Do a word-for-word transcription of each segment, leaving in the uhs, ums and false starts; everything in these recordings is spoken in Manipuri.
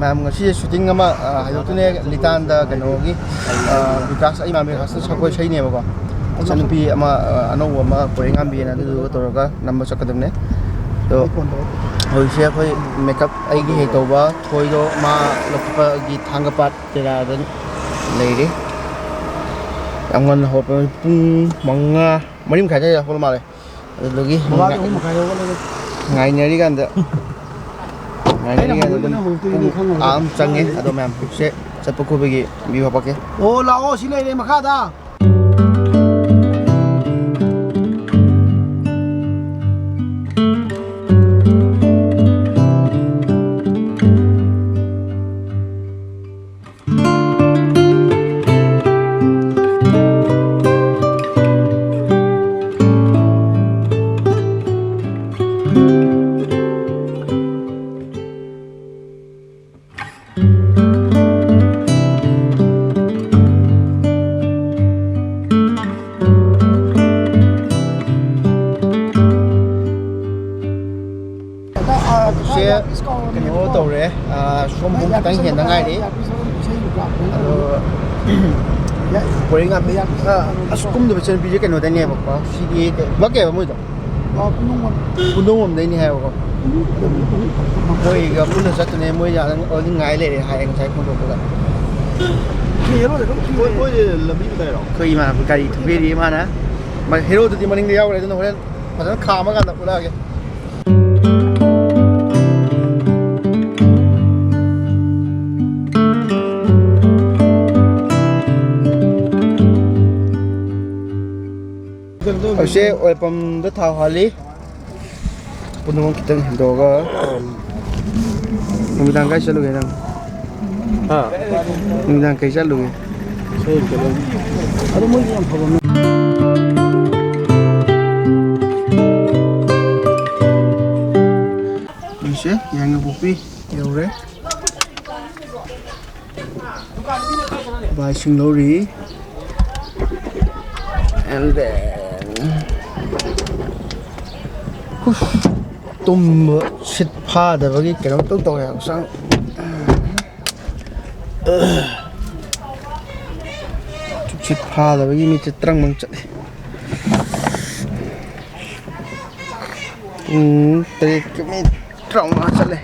ꯃꯌꯥꯝ, ꯉꯁꯤ ꯁꯨꯇꯤꯡ ꯑꯃ, ꯑ, ꯍꯥꯏꯗꯣꯛꯇꯣꯏꯅꯦ꯫ ꯂꯤꯇꯥꯟꯗ ꯀꯩꯅꯣꯒꯤ, ꯑ, ꯕꯤꯀꯥꯁ, ꯑꯩ ꯃꯥꯝ ꯕꯤꯀꯥꯁꯅ ꯁꯒꯣꯜ ꯏꯁꯩꯅꯦꯕꯀꯣ꯫ ꯏꯆꯟꯅꯨꯄꯤ ꯑꯃ, ꯑ, ꯑꯅꯧꯕ ꯑꯃ, ꯀꯣꯔꯦꯉꯥꯝꯕꯤꯅ, ꯑꯗꯨꯗꯨꯒ ꯇꯧꯔꯒ ꯅꯝꯕ ꯆꯠꯀꯗꯕꯅꯦ꯫ ꯑꯗꯣ ꯍꯧꯖꯤꯛꯁꯦ ꯑꯩꯈꯣꯏ ꯃꯦꯀꯞ, ꯑꯩꯒꯤ ꯍꯦꯛ ꯇꯧꯕ ꯊꯣꯏꯗꯣ ꯃꯥ ꯂꯧꯈꯠꯄꯒꯤ ꯊꯥꯡꯒꯄꯥꯠ ꯇꯦꯔꯥꯗ ꯂꯩꯔꯤ꯫ ꯌꯥꯝ ꯉꯟꯅ ꯍꯧꯒꯠꯄ, ꯄꯨꯡ ꯃꯉꯥ, ꯃꯔꯤ ꯃꯈꯥꯏ ꯑꯗꯨꯋꯥꯏꯗ ꯍꯧꯒꯠꯂ ꯃꯥꯜꯂꯦ꯫ ꯑꯗꯨꯗꯨꯒꯤ ꯕꯕꯥꯗꯤ ꯉꯥꯏ-, ꯑꯍꯨꯝ ꯃꯈꯥꯏꯗ ꯍꯧꯒꯠꯂꯦ꯫ ꯉꯥꯏꯅꯔꯤꯀꯥꯟꯗ, ꯑꯩꯅ ꯉꯥꯏꯅꯔꯤꯀꯥꯟꯗ ꯍꯧꯒꯠꯂꯦ, ꯑꯗꯨꯝ ꯅꯪ ꯍꯧꯒꯠꯇꯣꯏꯅꯤ ꯄꯨꯡ ꯈꯪꯉꯕ? ꯑꯥ ꯑꯃ ꯆꯪꯉꯦ꯫ ꯑꯗꯣ ꯃꯌꯥꯝ, ꯍꯧꯖꯤꯛꯁꯦ ꯆꯠꯄ ꯈꯣꯠꯄꯒꯤ ꯚ꯭ꯌꯨ ꯍꯥꯄꯛꯀꯦ꯫ ꯑꯣ, ꯂꯥꯛꯑꯣ, ꯁꯤ ꯂꯩꯔꯦ ꯃꯈꯥꯗ꯫ ꯁꯦ ꯀꯩꯅꯣ ꯇꯧꯔꯦ, ꯑꯥ, ꯁꯣꯝ ꯄꯨꯡ ꯈꯤꯇꯪ ꯍꯦꯟꯗ ꯉꯥꯏꯔꯤ꯫ ꯑꯗꯣ ꯄꯣꯏꯔꯩꯉꯥꯟꯕꯤ, ꯑꯥ, ꯑꯁ, ꯀꯨꯝꯗꯕ ꯏꯆꯟꯅꯨꯄꯤꯁꯦ ꯀꯩꯅꯣꯗꯩꯅꯦꯕꯀꯣ, ꯁꯤꯒꯤ ꯀꯩ-, ꯀꯩ ꯍꯥꯏꯕ ꯃꯣꯏꯗꯣ? ꯄꯨꯟꯗꯣꯡꯕꯝꯗꯩꯅꯦ ꯍꯥꯏꯕꯀꯣ꯫ ꯃꯣꯏꯒ ꯄꯨꯟꯅ ꯆꯠꯇꯨꯅꯦ, ꯃꯣꯏ ꯑꯗꯨꯝ ꯉꯥꯏ ꯂꯩꯔꯦ ꯍꯥꯏꯌꯦ ꯉꯁꯥꯏ ꯐꯣꯟ ꯇꯧꯔꯛꯄꯗ꯫ ꯃꯣꯏ, ꯃꯣꯏꯁꯦ ꯂꯝꯕꯤ ꯃꯇꯥꯏꯔꯣ? ꯑꯩꯈꯣꯏ ꯏꯃꯥꯟꯅꯕ ꯒꯥꯔꯤ ꯊꯧꯕꯤꯔꯤ ꯃꯥꯅ꯫ ꯃꯥ ꯍꯦꯔꯣꯗꯨꯗꯤ ꯃꯅꯤꯡꯗ ꯌꯥꯎꯈ꯭ꯔꯦ, ꯑꯗꯨꯅ ꯍꯣꯔꯦꯟ ꯐꯖꯅ ꯈꯥꯝꯃꯀꯥꯟꯗ ꯎꯠꯂꯛꯑꯒꯦ꯫ ꯍꯧꯖꯤꯛꯁꯦ ꯑꯣꯏꯜ ꯄꯝꯗ ꯊꯥꯎ ꯍꯥꯜꯂꯤ꯫ ꯄꯨꯝꯅꯃꯛ ꯈꯤꯇꯪ ꯍꯦꯟꯗꯣꯛꯑꯒ ꯅꯨꯃꯤꯗꯥꯡ ꯀꯥꯏ ꯆꯠꯂꯨꯒꯦ ꯅꯪ? ꯍꯥ? ꯅꯨꯃꯤꯗꯥꯡ ꯀꯩ ꯆꯠꯂꯨꯒꯦ? ꯏꯁꯩ ꯆꯠꯂꯨ꯫ ꯑꯗꯣ ꯃꯣꯏꯗꯤ ꯌꯥꯝ ꯐꯕ ꯃꯤ꯫ ꯍꯧꯖꯤꯛꯁꯦ ꯌꯥꯏꯉꯪꯄꯣꯛꯄꯤ ꯌꯧꯔꯦ꯫ ꯕꯥꯏꯁꯤꯡ ꯂꯧꯔꯤ꯫ And then, ꯍꯨꯐ, ꯇꯨꯝꯕ ꯁꯤꯠ ꯐꯥꯗꯕꯒꯤ ꯀꯩꯅꯣꯝ ꯇꯧ ꯇꯧꯋꯦ ꯍꯛꯆꯥꯡ꯫ ꯁꯤꯠ ꯐꯥꯗꯕꯒꯤ ꯃꯤꯠꯁꯦ ꯇ꯭ꯔꯪ ꯃꯪ ꯆꯠꯂꯦ꯫ ꯄꯨꯡ ꯇꯔꯦꯠꯀꯤ ꯃꯤꯅꯤꯠ ꯇꯔꯥꯃꯉꯥ ꯆꯠꯂꯦ꯫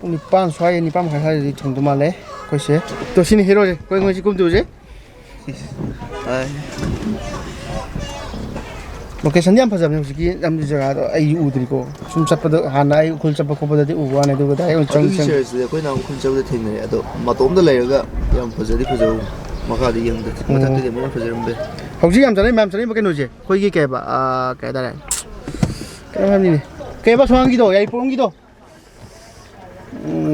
ꯄꯨꯡ ꯅꯤꯄꯥꯟ ꯁ꯭ꯋꯥꯏ, ꯅꯤꯄꯥꯟ ꯃꯈꯥꯏ ꯁ꯭ꯋꯥꯏꯗꯗꯤ ꯊꯨꯡꯗꯧ ꯃꯥꯜꯂꯦ ꯑꯩꯈꯣꯏꯁꯦ꯫ ꯇꯣ, ꯁꯤꯅꯤ ꯍꯦꯔꯣꯁꯦ꯫ ꯑꯩꯈꯣꯏ ꯉꯁꯤ ꯀꯨꯝꯗꯣꯏꯁꯦ꯫ ꯂꯣꯀꯦꯁꯟꯗꯤ ꯌꯥꯝ ꯐꯖꯕꯅꯦ ꯍꯧꯖꯤꯛꯀꯤ ꯂꯝꯒꯤ ꯖꯒꯥꯗꯣ꯫ ꯑꯩ ꯎꯗ꯭ꯔꯤꯀꯣ꯫ ꯁꯨꯝ ꯆꯠꯄꯗꯣ, ꯍꯥꯟꯅ ꯑꯩ ꯎꯈ꯭ꯔꯨꯜ ꯆꯠꯄ ꯈꯣꯠꯄꯗ ꯎꯕ ꯋꯥꯅꯤ, ꯑꯗꯨꯒ ꯗꯥꯏꯔꯦꯛ ꯑꯣꯏꯅ ꯆꯪ-, ꯑꯗꯨꯒꯤ ꯆꯪ-, ꯆꯔꯆꯇꯨꯗꯤ ꯑꯩꯈꯣꯏꯅ ꯎꯈ꯭ꯔꯨꯜ ꯆꯠꯄꯗ ꯊꯦꯡꯅꯔꯦ, ꯑꯗꯣ ꯃꯇꯣꯝꯗ ꯂꯩꯔꯒ ꯌꯥꯝ ꯐꯖꯗꯤ ꯐꯖꯕ꯫ ꯃꯈꯥꯗꯤ ꯌꯦꯡꯗꯦ꯫ ꯎꯝ꯫ ꯃꯊꯛꯇꯗꯤ ꯑꯃꯨꯛ ꯍꯦꯟꯅ ꯐꯖꯔꯝꯕ ꯌꯥꯏ꯫ ꯍꯧꯖꯤꯛ ꯌꯥꯝ ꯆꯠꯅꯩ, ꯃꯌꯥꯝ ꯆꯠꯅꯔꯤꯕ ꯀꯩꯅꯣꯁꯦ, ꯑꯩꯈꯣꯏꯒꯤ ꯀꯩ ꯍꯥꯏꯕ, ꯑꯥ, ꯀꯩ ꯍꯥꯏꯇꯥꯔꯦ, ꯀꯩꯅꯣ ꯍꯥꯏꯕꯅꯤꯅꯦ, ꯀꯩ ꯍꯥꯏꯕ, ꯁꯣꯝꯒꯤꯗꯣ, ꯌꯥꯏꯔꯤꯄꯣꯛꯂꯣꯝꯒꯤꯗꯣ?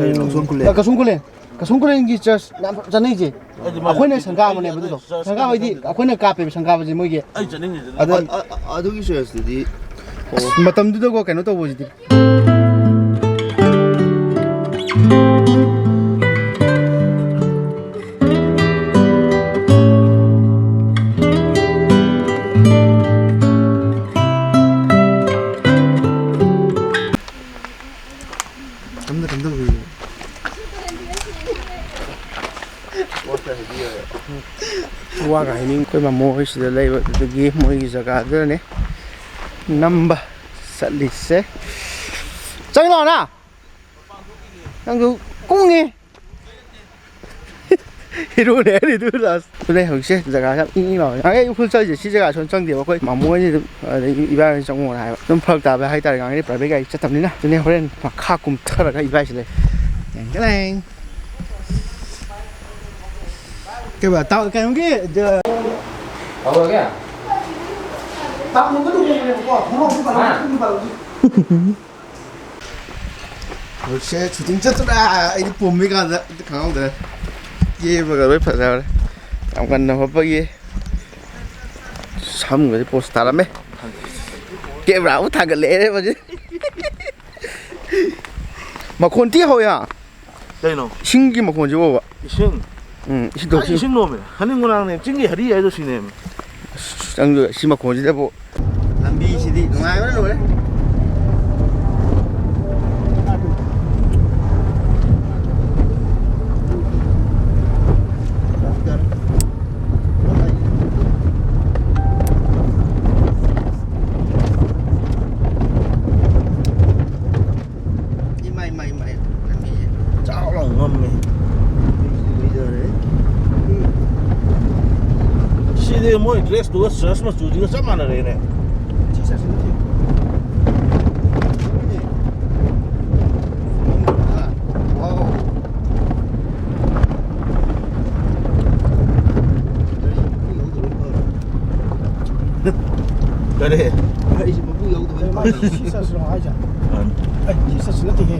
ꯀꯩꯅꯣ, ꯀꯁꯨꯝ ꯀꯨꯂꯦꯟ? ꯑ, ꯀꯁꯨꯝ ꯀꯨꯂꯦꯟ꯫ ꯀꯁꯨꯝ ꯀꯨꯂꯦꯟꯒꯤ ꯆꯔꯆ ꯌꯥꯝ ꯆꯠꯅꯩꯁꯦ꯫ ꯑꯩꯗꯤ ꯃꯥ ꯑꯩꯈꯣꯏꯅ ꯂꯩꯇꯦ꯫ ꯁꯪꯒꯥꯕꯅꯦꯕ ꯑꯩꯗꯤ ꯑꯗꯨꯗꯣ꯫ ꯆꯔꯆ ꯁꯪꯒꯥꯕ ꯍꯥꯏꯗꯤ ꯆꯠꯅꯤꯡꯗꯦ꯫ ꯑꯩꯈꯣꯏꯅ ꯀꯥꯞꯄꯦꯕ ꯁꯪꯒꯥꯕꯁꯦ ꯃꯣꯏꯒꯤ꯫ ꯑꯩ ꯆꯠꯅꯤꯡꯉꯤꯁꯦ ꯑꯗ ꯑꯗꯨ꯫ ꯑ-, ꯑ-, ꯑꯗꯨꯒꯤ ꯆꯔꯆꯇꯨꯗꯤ꯫ ꯑꯁ, ꯃꯇꯝꯗꯨꯗꯀꯣ ꯀꯩꯅꯣ ꯇꯧꯕꯁꯤꯗꯤ꯫ ꯀꯝꯗ ꯀꯝꯗꯧꯔꯤ? ꯋꯥꯒ ꯍꯥꯏꯅꯤꯡ꯫ ꯑꯩꯈꯣꯏ ꯃꯃꯣ ꯍꯣꯏꯁꯤꯗ ꯂꯩꯕ, ꯑꯗꯨꯗꯒꯤ ꯃꯣꯏꯒꯤ ꯖꯒꯥꯗꯨꯗꯅꯦ ꯅꯝꯕ ꯆꯠꯂꯤꯁꯦ꯫ ꯆꯪꯂꯛꯑꯣꯅ꯫ ꯅꯪꯁꯨ ꯀꯨꯡꯉꯤ꯫ ꯍꯤꯔꯣꯅꯦ ꯍꯥꯏꯔꯤꯗꯨ ꯂꯥꯁ꯫ ꯑꯗꯨꯅꯦ ꯍꯧꯖꯤꯛꯁꯦ ꯖꯒꯥꯁꯦ ꯌꯥꯝ ꯏꯪ ꯏꯪ ꯂꯥꯎꯋꯦ꯫ ꯉꯍꯥꯟꯒꯩ ꯎꯈ꯭ꯔꯨꯜ ꯆꯠꯂꯤꯁꯦ ꯁꯤ ꯖꯒꯥ ꯁꯨꯝ ꯆꯪꯗꯦꯕ꯫ ꯑꯩꯈꯣꯏ ꯃꯥꯃꯣ ꯍꯣꯏꯅ ꯑꯗꯨꯝ, ꯑꯗꯒꯤ ꯏꯕꯥꯏ ꯍꯣꯏꯅ ꯆꯪꯉꯣꯅ ꯍꯥꯏꯕ꯫ ꯑꯗꯨꯝ ꯐꯔꯛ ꯇꯥꯕ ꯍꯥꯏꯇꯥꯔꯦ꯫ ꯉꯍꯥꯟꯒꯩꯗꯤ ꯄ꯭ꯔꯥꯏꯚꯦꯠ ꯒꯥꯔꯤ ꯆꯠꯇꯕꯅꯤꯅ꯫ ꯑꯗꯨꯅꯦ ꯍꯣꯔꯦꯟ ꯃꯈꯥ ꯀꯨꯝꯊꯔꯒ ꯏꯕꯥꯏꯁꯤ ꯂꯩ꯫ ꯌꯦꯡꯒꯦ ꯂꯩ꯫ ꯀꯩꯕ? ꯇꯥ-, ꯀꯩꯅꯣꯒꯤ, ꯗ-, ꯍꯧꯔꯒꯦ? ꯇꯥꯃꯣꯒ ꯂꯨꯍꯣꯡꯕꯅꯦꯕꯀꯣ꯫ ꯈꯣꯡꯎꯞ ꯑꯝꯇ ꯄꯥꯜꯍꯧꯁꯤ, ꯍꯥ? ꯈꯣꯡꯎꯞ ꯑꯝꯇ ꯄꯥꯜꯍꯧꯁꯤ꯫ ꯍꯧꯖꯤꯛꯁꯦ ꯁꯨꯇꯤꯡ ꯆꯠꯇꯅ ꯑꯩꯗꯤ ꯄꯨꯝꯃꯤ ꯀꯥꯟꯗ ꯈꯪꯍꯧꯗ꯭ꯔꯦ꯫ ꯀꯦꯕꯒ ꯂꯣꯏ ꯐꯖꯍꯧꯔꯦ꯫ ꯌꯥꯝ ꯉꯟꯅ ꯍꯧꯒꯠꯄꯒꯤ ꯁꯝꯒꯁꯦ ꯄꯣꯁ ꯇꯥꯔꯝꯃꯦ꯫ ꯀꯦꯃꯦꯔꯥ ꯑꯃꯨꯛ ꯊꯥꯡꯒꯠꯂꯛꯑꯦ ꯍꯧꯖꯤꯛ꯫ ꯃꯈꯣꯟ ꯊꯤ ꯍꯧꯋꯦ ꯍꯥ? ꯀꯩꯅꯣ? ꯏꯁꯤꯡꯒꯤ ꯃꯈꯣꯟꯁꯤꯕꯣꯕ꯫ ꯏꯁꯤꯡ? ꯎꯝ, ꯏꯁꯤꯡ ꯑꯩ ꯇꯣꯛꯁꯤ꯫ ꯏꯁꯤꯡ ꯅꯣꯝꯃꯦ꯫ ꯍꯅꯤꯡ ꯃꯅꯥꯡꯅꯦ꯫ ꯆꯤꯡꯒꯤ ꯍꯔꯤ ꯍꯥꯏꯗꯣ ꯁꯤꯅꯦꯃꯤ꯫ ꯑꯁ, ꯅꯪꯁꯨ ꯁꯤ ꯃꯈꯣꯟꯁꯤꯗꯕꯨ꯫ ꯂꯝꯕꯤꯁꯤꯗꯤ ꯅꯨꯡꯉꯥꯏꯕꯅ ꯂꯣꯏꯔꯦ꯫ ꯃꯥꯏ ꯃꯥꯏ ꯂꯝꯕꯤꯁꯦ ꯆꯥꯎ ꯂꯥꯎ ꯉꯝꯃꯦ꯫ ꯂꯩꯗꯧꯔꯦ꯫ ꯁꯤꯗꯤ ꯃꯣꯏ dress ꯇꯨꯒ church ꯃꯆꯨꯁꯤꯒ ꯆꯞ ꯃꯥꯟꯅꯔꯦꯅꯦ꯫ ꯁꯤ church ꯅꯠꯇꯦ꯫ ꯋꯥꯎ꯫ ꯀꯔꯤ? ꯑꯩꯁꯦ ꯃꯄꯨ ꯌꯥꯎꯗꯕꯩ ꯃꯥ ꯁꯤ church ꯂꯣ ꯍꯥꯏꯁꯦ? ꯑ꯫ ꯑꯩ ꯁꯤ church ꯅꯠꯇꯦꯍꯦ꯫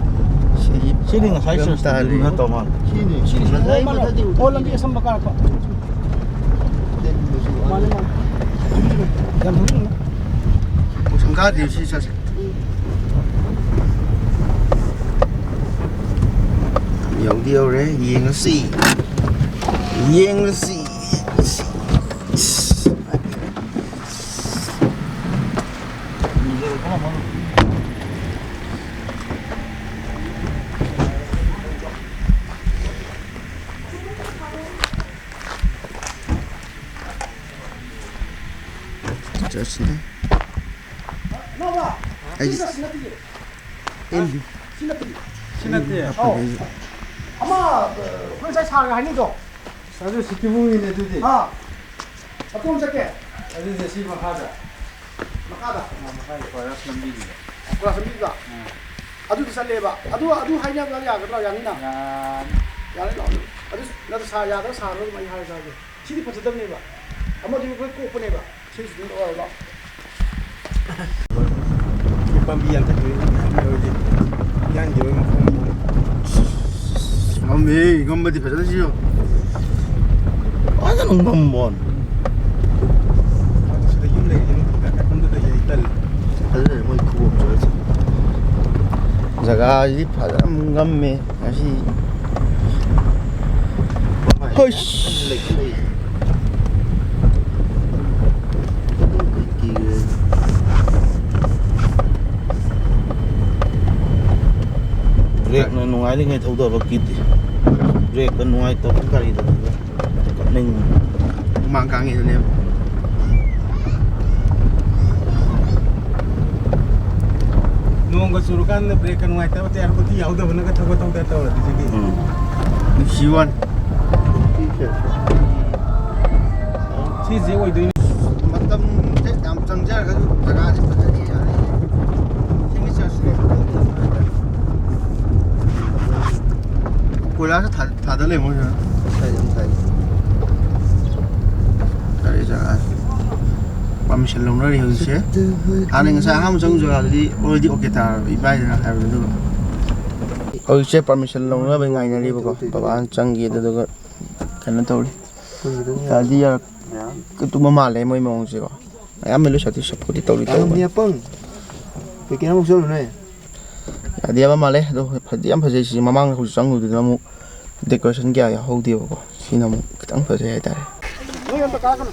ꯁꯤ ꯁꯤꯗꯤ ꯉꯁꯥꯏ ꯀꯔꯝ church ꯇꯥꯔꯦ? ꯅꯠꯇꯧ ꯃꯥꯜꯂꯦ꯫ ꯁꯤꯅꯤ꯫ ꯁꯤꯅꯤ꯫ ꯉꯁꯥꯏ ꯑꯣ, ꯃꯥꯅ, ꯃꯊꯛꯇꯤ ꯑꯣ, ꯎꯗꯦ꯫ ꯂꯝꯕꯤ ꯑꯁꯝꯕ ꯀꯥꯔꯛꯄ꯫ ꯃꯥꯅꯦ, ꯃꯥꯅꯦ꯫ ꯌꯥꯝ ꯍꯧꯖꯤꯛ ꯁꯪꯒꯥꯗꯦ ꯁꯤ church꯫ ꯌꯧꯗꯤ ꯌꯧꯔꯦ, ꯌꯦꯡꯉꯁꯤ꯫ ꯌꯦꯡꯉꯁꯤ, ꯌꯦꯡꯉꯁꯤ꯫ ꯆꯠꯁꯤꯅꯦ꯫ ꯑꯩ ꯁꯤ ꯅꯠꯇꯦ꯫ ꯁꯤ ꯅꯠꯇꯦ꯫ ꯑꯃ, ꯑꯩꯈꯣꯏ ꯉꯁꯥꯏ ꯁꯥꯔꯒ ꯍꯥꯏꯅꯩꯗꯣ꯫ ꯑꯗꯨ ꯁꯤꯇꯤꯕꯨꯡꯒꯤꯅꯦ ꯑꯗꯨꯗꯤ꯫ ꯑꯥ꯫ ꯑꯗꯣꯝ ꯆꯠꯀꯦ? ꯑꯗꯨꯗꯤ ꯁꯤ ꯃꯈꯥꯗ꯫ ꯃꯈꯥꯗ? ꯑꯥ, ꯃꯈꯥꯒꯤ ꯀꯣꯏꯂꯥꯁ ꯂꯝꯕꯤꯗꯨꯗ꯫ ꯀꯣꯏꯂꯥꯁ ꯂꯝꯕꯤꯗꯨꯗ? ꯑꯥ꯫ ꯑꯗꯨꯗ ꯆꯠꯂꯦꯕ꯫ ꯑꯗꯨ, ꯑꯗꯨ ꯍꯥꯏꯅꯕ ꯌꯥꯒꯗ꯭ꯔꯥ? ꯌꯥꯅꯤꯅ? ꯌꯥꯅꯤ꯫ ꯌꯥꯅꯤ, ꯂꯥꯛꯑꯣ꯫ ꯑꯗꯨ ꯅꯠꯇ꯭ꯔ ꯁꯥ-, ꯌꯥꯗ꯭ꯔꯥ ꯁꯥꯔꯣ ꯑꯗꯨꯝ ꯑꯩ ꯍꯥꯏꯔꯒꯦ꯫ ꯁꯤꯗꯤ ꯐꯖꯗꯕꯅꯦꯕ꯫ ꯑꯃꯗꯨꯗꯤ ꯑꯩꯈꯣꯏ ꯀꯣꯛꯄꯅꯦꯕ꯫ ꯁꯤꯁꯤꯗꯤ ꯂꯧꯔꯣ, ꯂꯥꯎ꯫ ꯁꯤ ꯄꯥꯝꯕꯤ ꯌꯥꯟꯊꯠꯈꯤꯕꯒꯤ ꯌꯥꯟꯈꯤꯕꯒꯤ ꯃꯈꯣꯡ꯫ ꯉꯝꯃꯦ, ꯉꯝꯕꯗꯤ ꯐꯖꯅ ꯁꯤꯌꯣ꯫ ꯐꯖꯅ ꯉꯝꯕꯣꯟ꯫ ꯁꯤꯗ ꯌꯨꯝ ꯂꯩꯔꯤꯁꯦ ꯅꯨꯡꯇꯤ ꯀꯥꯏ ꯀꯥꯏ ꯄꯪꯗ ꯂꯩ, ꯑꯩ ꯇꯜꯂꯦ꯫ ꯐꯖꯅ ꯃꯣꯏ ꯈꯨꯕꯝ ꯆꯠꯂꯁꯤ꯫ ꯖꯒꯥꯁꯤꯗꯤ ꯐꯖꯅ ꯉꯝꯃꯦ꯫ ꯉꯁꯤ ꯍꯩꯁ꯫ ꯕ꯭ꯔꯦꯛꯅ ꯅꯨꯡꯉꯥꯏꯔꯤꯉꯩ ꯊꯧꯗꯕ ꯀꯤꯗꯦ꯫ ꯕ꯭ꯔꯦꯛꯇ ꯅꯨꯡꯉꯥꯏꯇꯕ ꯒꯥꯔꯤꯗ ꯀꯞꯅꯤꯡꯕ꯫ ꯍꯨꯃꯥꯡ ꯀꯥꯡꯉꯤꯗꯨꯅꯦꯕ꯫ ꯅꯣꯡꯒ ꯆꯨꯔꯀꯥꯟꯗ ꯕ꯭ꯔꯦꯛꯀ ꯅꯨꯡꯉꯥꯏꯇꯕ, ꯇꯌꯥꯔ ꯀꯣꯇꯤ ꯌꯥꯎꯗꯕꯅꯒ ꯊꯧꯒ ꯊꯧꯗ ꯇꯧꯔꯗꯤ ꯁꯤꯗꯤ꯫ ꯎꯝ꯫ ꯅꯨꯡꯁꯤ ꯋꯥꯅꯤ꯫ ꯁꯤꯁꯦ ꯑꯣꯏꯗꯣꯏꯅꯤ꯫ ꯃꯇꯝꯁꯦ ꯌꯥꯝ ꯆꯪꯖꯔꯒꯁꯨ ꯖꯒꯥꯁꯦ ꯐꯖꯅ ꯌꯥꯔꯦ꯫ ꯁꯤꯒꯤ ꯆꯔꯆꯁꯦ ꯀꯣꯏꯂꯥꯁ ꯊꯥ-, ꯊꯥꯗ ꯂꯩ ꯃꯣꯏꯁꯤꯅ꯫ ꯉꯁꯥꯏ ꯌꯥꯝ ꯊꯥꯏ꯫ ꯀꯔꯤ ꯖꯒꯥ? ꯄꯥꯔꯃꯤꯁꯟ ꯂꯧꯅꯔꯤ ꯍꯧꯖꯤꯛꯁꯦ꯫ ꯍꯥꯟꯅ ꯉꯁꯥꯏ ꯑꯍꯥꯟꯕ ꯆꯪꯕ ꯖꯒꯥꯗꯨꯗꯤ already okay ꯇꯥꯔꯕ, ꯏꯕꯥꯏꯗꯨꯅ ꯍꯥꯏꯕꯗꯨ, ꯑꯗꯨꯒ ꯍꯧꯖꯤꯛꯁꯦ ꯄꯥꯔꯃꯤꯁꯟ ꯂꯧꯅꯕꯩ ꯉꯥꯏꯅꯔꯤꯕꯀꯣ꯫ ꯕꯕꯥꯅ ꯆꯪꯈꯤ, ꯑꯗꯨꯗꯨꯒ ꯀꯩꯅꯣ ꯇꯧꯔꯤ꯫ ꯌꯥꯗꯤ ꯌꯥꯔꯛ-, ꯀꯇꯨꯝꯕ ꯃꯥꯜꯂꯦ ꯃꯣꯏ ꯃꯑꯣꯡꯁꯦꯀꯣ꯫ ꯑꯌꯥꯝꯕ ꯂꯣꯏ ꯁꯥꯊꯤ ꯁꯞꯄꯣꯔꯠꯇꯤ ꯇꯧꯔꯤ ꯇꯧꯕꯅꯤ꯫ ꯀꯩꯀꯩꯅꯣ ꯑꯃꯨꯛ ꯆꯠꯂꯨꯅꯦ꯫ ꯌꯥꯗꯤ ꯌꯥꯕ ꯃꯥꯜꯂꯦ, ꯑꯗꯣ ꯐꯗꯤ ꯌꯥꯝ ꯐꯖꯩ꯫ ꯁꯤꯁꯦ ꯃꯃꯥꯡꯗ ꯍꯧꯖꯤꯛ ꯆꯪꯉꯨꯗꯨꯅ ꯑꯃꯨꯛ ꯗꯦꯀꯣꯔꯦꯁꯟ ꯀꯌꯥ ꯌꯥꯎꯍꯧꯗꯦꯕꯀꯣ꯫ ꯁꯤꯅ ꯑꯃꯨꯛ ꯈꯤꯇꯪ ꯐꯖꯩ ꯍꯥꯏꯇꯥꯔꯦ꯫ ꯅꯣꯏ ꯑꯝꯇ ꯀꯥꯔꯛꯀꯅꯨ꯫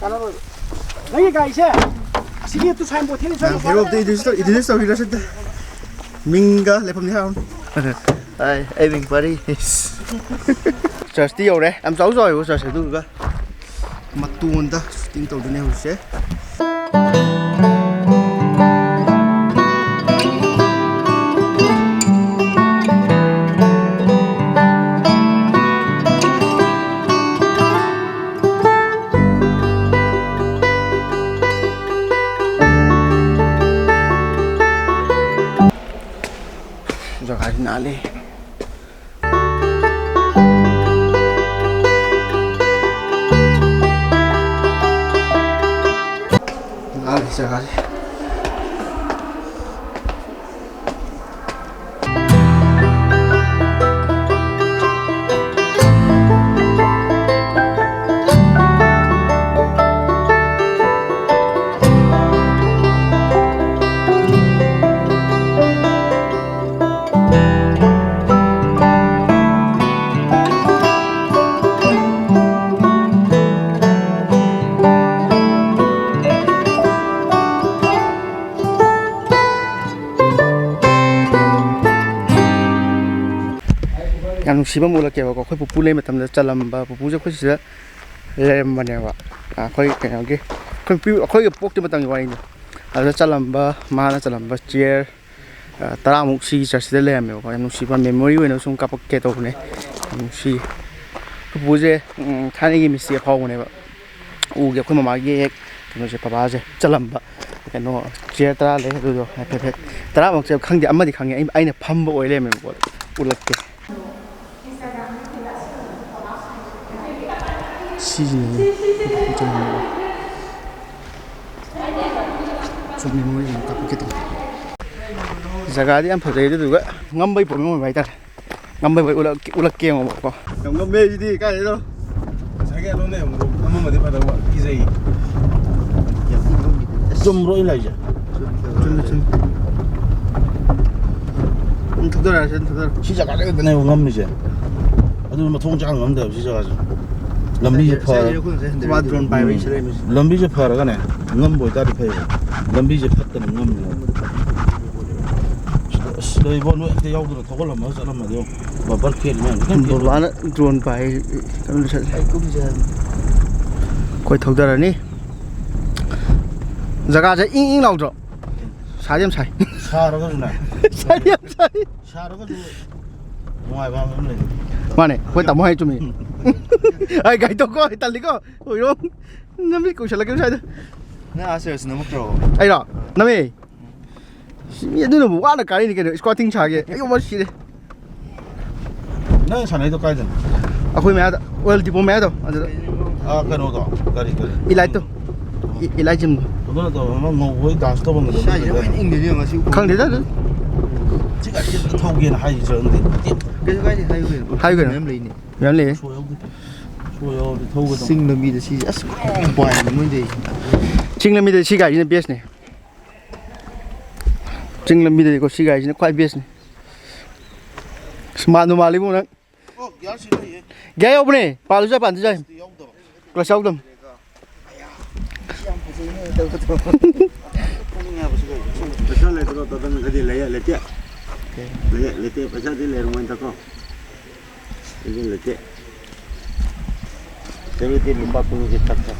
ꯀꯥꯟꯅꯔꯣꯏꯕ꯫ ꯅꯪꯒꯤ ꯒꯥꯔꯤꯁꯦ ꯑꯁꯤꯒꯤ ꯇꯨ ꯁꯥꯏꯟꯕꯣꯔꯗ ꯊꯦꯠꯂꯤ ꯁ꯭ꯋꯥꯏꯗ ꯍꯦꯔꯣꯞꯇ introduce ꯇꯧ-, introduce ꯇꯧꯕꯤꯔꯁꯤꯗ꯫ ꯃꯤꯡꯒ ꯂꯩꯐꯝꯗꯤ ꯍꯥꯏꯔꯛꯎꯅꯦ꯫ ꯍꯥꯏ, ꯑꯩ ꯃꯤꯡ ꯄꯥꯔꯤ꯫ ꯆꯔꯆꯇꯤ ꯌꯧꯔꯦ꯫ ꯌꯥꯝ ꯆꯥꯎ ꯆꯥꯎꯋꯦꯕ ꯆꯔꯆꯁꯦ꯫ ꯑꯗꯨꯗꯨꯒ ꯃꯇꯣꯟꯗ shooting ꯇꯧꯗꯣꯏꯅꯦ ꯍꯧꯖꯤꯛꯁꯦ꯫ ꯖꯒꯥꯁꯤ ꯅꯥꯜꯂꯤ꯫ ꯅꯥꯜꯂꯤ ꯖꯒꯥꯁꯤ꯫ ꯌꯥꯝ ꯅꯨꯡꯁꯤꯕ ꯑꯃ ꯎꯠꯂꯛꯀꯦꯕꯀꯣ꯫ ꯑꯩꯈꯣꯏ ꯄꯨꯄꯨ ꯂꯩ ꯃꯇꯝꯗ ꯆꯜꯂꯝꯕ ꯄꯨꯄꯨꯁꯦ ꯑꯩꯈꯣꯏ ꯁꯤꯗ ꯂꯩꯔꯝꯕꯅꯦꯕ꯫ ꯑꯩꯈꯣꯏ ꯀꯩꯅꯣꯒꯤ, ꯑꯩꯈꯣꯏ ꯄꯨ-, ꯑꯩꯈꯣꯏꯒꯤ ꯄꯣꯛꯇ꯭ꯔꯤ ꯃꯇꯝꯒꯤ ꯋꯥꯔꯤꯅꯤ꯫ ꯑꯗꯨꯗ ꯆꯠꯂꯝꯕ, ꯃꯥꯅ ꯆꯠꯂꯝꯕ ꯆꯤꯌꯔ, ꯑ, ꯇꯔꯥꯃꯨꯛ ꯁꯤꯒꯤ ꯆꯔꯆꯁꯤꯗ ꯂꯩꯔꯝꯃꯦꯕꯀꯣ꯫ ꯌꯥꯝ ꯅꯨꯡꯁꯤꯕ ꯃꯦꯃꯣꯔꯤ ꯑꯣꯏꯅ ꯁꯨꯝ ꯀꯥꯞꯄꯛꯀꯦ ꯇꯧꯕꯅꯦ꯫ ꯌꯥꯝ ꯅꯨꯡꯁꯤ꯫ ꯄꯨꯄꯨꯁꯦ, ꯎꯝ, ꯊꯥꯏꯅꯒꯤ ꯃꯤꯁꯇ꯭ꯔꯤ ꯑꯐꯥꯎꯕꯅꯦꯕ꯫ ꯎꯒꯤ ꯑꯩꯈꯣꯏ ꯃꯃꯥꯒꯤ ꯍꯦꯛ ꯀꯩꯅꯣꯁꯦ, ꯄꯄꯥꯁꯦ ꯆꯠꯂꯝꯕ ꯀꯩꯅꯣ ꯆꯤꯌꯔ ꯇꯔꯥ ꯂꯩ, ꯑꯗꯨꯗꯣ ꯍꯥꯏꯐꯦꯠ ꯍꯥꯏꯐꯦꯠ ꯇꯔꯥꯃꯛꯁꯦ ꯈꯪꯗꯦ, ꯑꯃꯗꯤ ꯈꯪꯉꯦ, ꯑꯩ, ꯑꯩꯅ ꯐꯝꯕ ꯑꯣꯏ ꯂꯩꯔꯝꯃꯦꯕꯀꯣ꯫ ꯎꯠꯂꯛꯀꯦ꯫ ꯁꯤꯁꯤꯅꯤ꯫ ꯁꯨꯝ ꯃꯦꯃꯣꯔꯤ ꯑꯣꯏꯅ ꯀꯥꯞꯄꯛꯀꯦ ꯇꯧꯕ꯫ ꯖꯒꯥꯗꯤ ꯌꯥꯝ ꯐꯖꯩ, ꯑꯗꯨꯗꯨꯒ ꯉꯝꯕꯩ ꯄ꯭ꯔꯣꯕ꯭ꯂꯦꯝ ꯑꯣꯏꯕ ꯍꯥꯏꯇꯥꯔꯦ꯫ ꯉꯝꯕꯩ ꯎꯠꯂꯛꯀꯦ, ꯎꯠꯂꯛꯀꯦ ꯌꯦꯡꯉꯣꯕꯀꯣ꯫ ꯌꯥꯝ ꯉꯝꯃꯦ ꯁꯤꯗꯤ, ꯀꯥꯏꯗꯩꯅꯣ? ꯉꯁꯥꯏꯒꯤ ꯑꯗꯣꯝꯗ ꯌꯥꯝ ꯑꯃꯃꯗꯤ ꯐꯗꯧꯕ ꯀꯤꯖꯩ꯫ ꯌꯥꯝ ꯊꯤ ꯉꯝꯃꯤꯗꯨꯗꯤ꯫ ꯑꯁ꯫ ꯆꯨꯝꯕ꯭ꯔꯣ ꯑꯩꯅ ꯍꯥꯏꯁꯦ? ꯆꯨꯝꯃꯤ, ꯆꯨꯝꯃꯤ꯫ ꯎꯝ, ꯊꯧꯗꯔꯛꯑꯁꯦ, ꯊꯧꯗꯔꯛꯑꯁꯦ꯫ ꯁꯤ ꯖꯒꯥꯗ ꯈꯛꯇꯅꯦꯕ ꯉꯝꯃꯤꯁꯦ꯫ ꯑꯗꯨ ꯃꯊꯣꯡ ꯆꯥꯅ ꯉꯝꯗꯕ ꯁꯤ ꯖꯒꯥꯁꯦ꯫ ꯂꯝꯕꯤꯁꯦ ꯉꯁꯥꯏ, ꯐꯔ-, ꯉꯁꯥꯏ ꯑꯩꯈꯣꯏ ꯉꯁꯥꯏ ꯍꯟꯊꯔꯛꯏꯗꯨꯗꯤ꯫ ꯃꯥ ꯗ꯭ꯔꯣꯟ ꯄꯥꯏꯕꯩ ꯎꯝ꯫ ꯆꯠꯂꯛꯏ ꯃꯤꯁꯦ꯫ ꯂꯝꯕꯤꯁꯦ ꯐꯔꯒꯅꯦ, ꯉꯝꯕ ꯑꯣꯏꯇꯥꯔꯗꯤ ꯐꯩꯕ꯫ ꯂꯝꯕꯤꯁꯦ ꯐꯠꯇꯅ ꯉꯝꯃꯦꯕ꯫ ꯑꯁ, ꯂꯩꯕꯣ, ꯅꯣꯏ ꯑꯝꯇ ꯌꯥꯎꯗꯅ ꯊꯧꯒꯠꯂꯝꯃꯒ ꯆꯠꯂꯝꯃꯗꯤ ꯌꯦꯡꯉꯣ꯫ ꯕꯕꯔ ꯈꯦꯠꯂꯤ ꯃꯌꯥꯝꯁꯦ ꯀꯩꯝ ꯈꯦꯠꯂꯤ꯫ ꯕꯕꯥꯅ ꯗ꯭ꯔꯣꯟ ꯄꯥꯏ, ꯀꯩꯅꯣ ꯆꯠꯂꯦ꯫ ꯑꯩ ꯀꯨꯝꯁꯦ ꯍꯥꯏꯕꯅꯤ꯫ ꯑꯩꯈꯣꯏ ꯊꯧꯗꯔꯅꯤ꯫ ꯖꯒꯥꯁꯦ ꯏꯪ ꯏꯪ ꯂꯥꯎꯗ꯭ꯔꯣ? ꯁꯥꯗꯤ ꯌꯥꯝ ꯁꯥꯏ꯫ ꯁꯥꯔꯒꯁꯨꯅꯦ꯫ ꯁꯥꯗꯤ ꯌꯥꯝ ꯁꯥꯏ꯫ ꯁꯥꯔꯒꯁꯨ ꯅꯨꯡꯉꯥꯏꯕ ꯑꯃ ꯂꯩ꯫ ꯃꯥꯅꯦ, ꯑꯩꯈꯣꯏ ꯇꯥꯃꯣ ꯍꯥꯏ ꯆꯨꯝꯃꯤ꯫ ꯑꯩ ꯒꯥꯔꯤ ꯇꯧꯀꯣ, ꯑꯩ ꯇꯜꯂꯤꯀꯣ꯫ ꯍꯣꯏꯔꯣꯡ꯫ ꯅꯃꯤꯠ ꯀꯨꯏꯁꯜꯂꯛꯀꯦ ꯁ꯭ꯋꯥꯏꯗ꯫ ꯅꯪ ꯑꯥ ꯆꯔꯆ ꯅꯝꯃꯛꯇ꯭ꯔꯣ? ꯑꯩꯔꯣ? ꯅꯝꯃꯦ꯫ ꯁꯤ ꯃꯤ ꯑꯗꯨꯅꯕꯨ ꯋꯥꯅ ꯀꯥꯔꯤꯅꯤ ꯀꯩꯅꯣ, squatting ꯁꯥꯒꯦ꯫ ꯑꯩ ꯋꯥ ꯁꯤꯔꯦ꯫ ꯅꯪ ꯁꯥꯟꯅꯩꯗꯣ ꯀꯥꯏꯗꯅꯣ? ꯑꯩꯈꯣꯏ ꯃꯌꯥꯗ, oil depot ꯃꯌꯥꯗꯣ, ꯑꯗꯨꯗ꯫ ꯑꯥ, ꯀꯩꯅꯣꯗꯣ, ꯀꯔꯤ, ꯀꯔꯤ? ꯏꯂꯥꯏꯠꯇꯣ꯫ ꯏ-, ꯏꯂꯥꯏꯠ ꯖꯤꯝꯗꯣ꯫ ꯑꯗꯨ ꯅꯠꯇꯕ ꯑꯃ ꯉꯧꯕꯣꯏ dance ꯇꯧꯐꯝꯒꯤꯗꯣ꯫ ꯁ꯭ꯋꯥꯏꯁꯦ ꯂꯣꯏ ꯏꯪꯗꯣꯏꯅꯦ ꯉꯁꯤ ꯎꯈ꯭ꯔꯨꯜ꯫ ꯈꯪꯗꯦꯗ ꯑꯗꯨ꯫ ꯁꯤ ꯒꯥꯔꯤ ꯑꯝꯇ ꯊꯧꯒꯦꯅ ꯍꯥꯏꯁꯤ ꯆꯠꯂꯝꯗꯦ꯫ ꯀꯩꯁꯨ ꯀꯥꯏꯗꯦ, ꯍꯥꯏꯌꯨ ꯀꯩꯅꯣ꯫ ꯍꯥꯏꯌꯨ ꯀꯩꯅꯣ꯫ ꯃꯌꯥꯝ ꯂꯩꯅꯦ꯫ ꯃꯌꯥꯝ ꯂꯩꯌꯦ꯫ ꯁꯣ ꯌꯥꯎꯗꯦ꯫ ꯁꯣ ꯌꯥꯎꯔꯗꯤ ꯊꯧꯒꯗꯕ꯫ ꯆꯤꯡ ꯂꯝꯕꯤꯗ ꯁꯤꯁꯦ ꯑꯁ ꯒ꯭ꯔꯣꯡ ꯄꯥꯏꯅꯦ ꯃꯣꯏꯗꯤ꯫ ꯆꯤꯡ ꯂꯝꯕꯤꯗ ꯁꯤ ꯒꯥꯔꯤꯁꯤꯅ bestꯅꯦ꯫ ꯆꯤꯡ ꯂꯝꯕꯤꯗꯗꯤꯀꯣ ꯁꯤ ꯒꯥꯔꯤꯁꯤꯅ ꯈ꯭ꯋꯥꯏ bestꯅꯤ꯫ ꯑꯁ, ꯃꯥꯟꯕꯨ ꯃꯥꯜꯂꯤꯕꯨ ꯅꯪ꯫ ꯑꯣ, gear ꯁꯤ ꯂꯩꯌꯦ꯫ Gear ꯌꯥꯎꯕꯅꯦ꯫ ꯄꯥꯜꯂꯁꯨ ꯌꯥꯏ, ꯄꯥꯟꯗꯁꯨ ꯌꯥꯏ꯫ ꯁꯤꯗꯤ ꯌꯥꯎꯗꯕ꯫ Clutch ꯌꯥꯎꯗꯕꯅꯤ꯫ ꯁꯤ ꯌꯥꯝ ꯐꯖꯩꯅꯦ ꯇꯧꯕꯗꯣ꯫ ꯄꯩꯁꯥ ꯂꯩꯇ꯭ꯔꯣ? ꯇꯗꯪ ꯍꯥꯏꯗꯤ ꯂꯩꯌꯦ, ꯂꯩꯇꯦ꯫ ꯂꯩꯌꯦ, ꯂꯩꯇꯦ꯫ ꯄꯩꯁꯥꯗꯤ ꯂꯩꯔꯝꯃꯣꯏꯗꯀꯣ꯫ ꯑꯗꯨ ꯂꯩꯇꯦ꯫ ꯆꯔꯨꯗꯤ ꯂꯨꯄꯥ ꯀꯨꯟꯒꯤ ꯊꯛꯄ꯫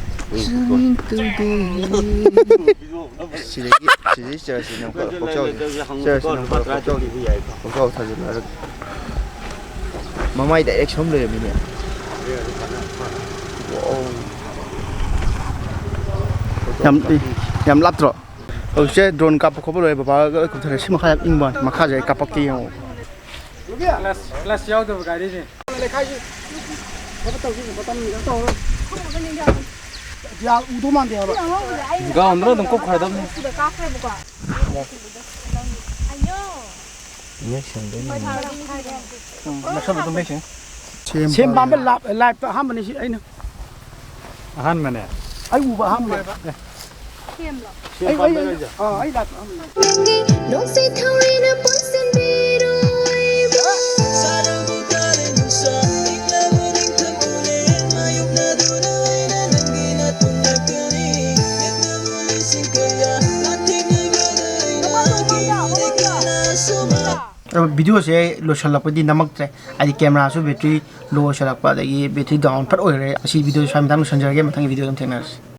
ꯁꯤꯗꯒꯤ, ꯁꯤꯗꯒꯤ ꯆꯔꯁꯁꯤ ꯅꯝꯈꯠꯂꯣ, ꯄꯣꯛꯆꯥꯎꯁꯦ꯫ ꯆꯔꯁꯁꯤ ꯅꯝꯈꯠꯂꯣ, ꯄꯣꯛꯆꯥꯎ, ꯄꯣꯛꯆꯥꯎ ꯊꯥꯖꯤꯜꯂꯣ ꯍꯥꯏꯔꯒ꯫ ꯃꯃꯥꯏ direct ꯁꯣꯝ ꯂꯩꯔꯝꯃꯤꯅꯦ꯫ ꯌꯥꯝ, ꯌꯥꯝ ꯂꯥꯞꯇ꯭ꯔꯣ? ꯍꯧꯖꯤꯛꯁꯦ drone ꯀꯥꯞꯄ ꯈꯣꯠꯄ ꯂꯣꯏꯔꯦ, ꯕꯕꯥꯒ ꯀꯨꯝꯊꯔꯦ꯫ ꯁꯤ ꯃꯈꯥ ꯌꯥꯝ ꯏꯪꯕ ꯋꯥꯅꯤ, ꯃꯈꯥꯁꯦ ꯑꯩ ꯀꯥꯞꯄꯛꯀꯦ ꯌꯦꯡꯉꯣ꯫ ꯀ꯭ꯂꯥꯁ, ꯀ꯭ꯂꯥꯁ ꯌꯥꯎꯗꯕ ꯒꯥꯔꯤꯅꯦ꯫ ꯎꯗꯧ ꯃꯥꯟꯗꯦ ꯍꯥꯏꯕ꯫ ꯒ꯭ꯔꯥꯎꯟꯗ ꯑꯗꯨꯝ ꯀꯨꯞꯈ꯭ꯔꯗꯕꯅꯤ꯫ ꯁꯤꯗ ꯀꯥꯞꯈ꯭ꯔꯦꯕꯀꯣ꯫ ꯎꯝ, ꯃꯁꯜ ꯑꯗꯨꯝ ꯂꯩꯁꯦ꯫ ꯁꯦꯝ ꯄꯥꯝꯕ ꯂꯥꯏꯞ-, ꯂꯥꯏꯞꯇ ꯑꯍꯥꯟꯕꯅꯤ ꯁꯤ ꯑꯩꯅ꯫ ꯑꯍꯥꯟꯕꯅꯦ꯫ ꯑꯩ ꯎꯕ ꯑꯍꯥꯟꯕꯅꯦ꯫ ꯁꯦꯝꯂꯣ꯫ ꯑꯩ, ꯑꯩ, ꯑꯩ, ꯑꯥ, ꯑꯩ ꯂꯥꯛꯄ ꯑꯃ꯫ ꯅꯪꯒꯤ ꯅꯨꯡꯁꯤꯠ ꯊꯧꯔꯤꯅ ꯄꯨꯟꯁꯤꯟꯕꯤꯔꯣ ꯑꯩꯕꯨ꯫ ꯑꯗꯣ ꯚꯤꯗꯤꯑꯣꯁꯦ ꯂꯣꯏꯁꯤꯜꯂꯛꯄꯗꯤ ꯅꯝꯃꯛꯇ꯭ꯔꯦ, ꯍꯥꯏꯗꯤ ꯀꯦꯃꯦꯔꯥꯁꯨ ꯕꯦꯇ꯭ꯔꯤ ꯂꯣ ꯑꯣꯏꯁꯤꯜꯂꯛꯄ, ꯑꯗꯒꯤ ꯕꯦꯇ꯭ꯔꯤ ꯗꯥꯎꯟ ꯐꯠ ꯑꯣꯏꯈ꯭ꯔꯦ꯫ ꯑꯁꯤ ꯚꯤꯗꯤꯑꯣꯁꯦ ꯁ꯭ꯋꯥꯏ ꯃꯇꯥꯡ ꯂꯣꯏꯁꯤꯟꯖꯔꯒꯦ, ꯃꯊꯪꯒꯤ ꯚꯤꯗꯤꯑꯣꯗ ꯑꯃꯨꯛ ꯊꯦꯡꯅꯔꯁꯤ꯫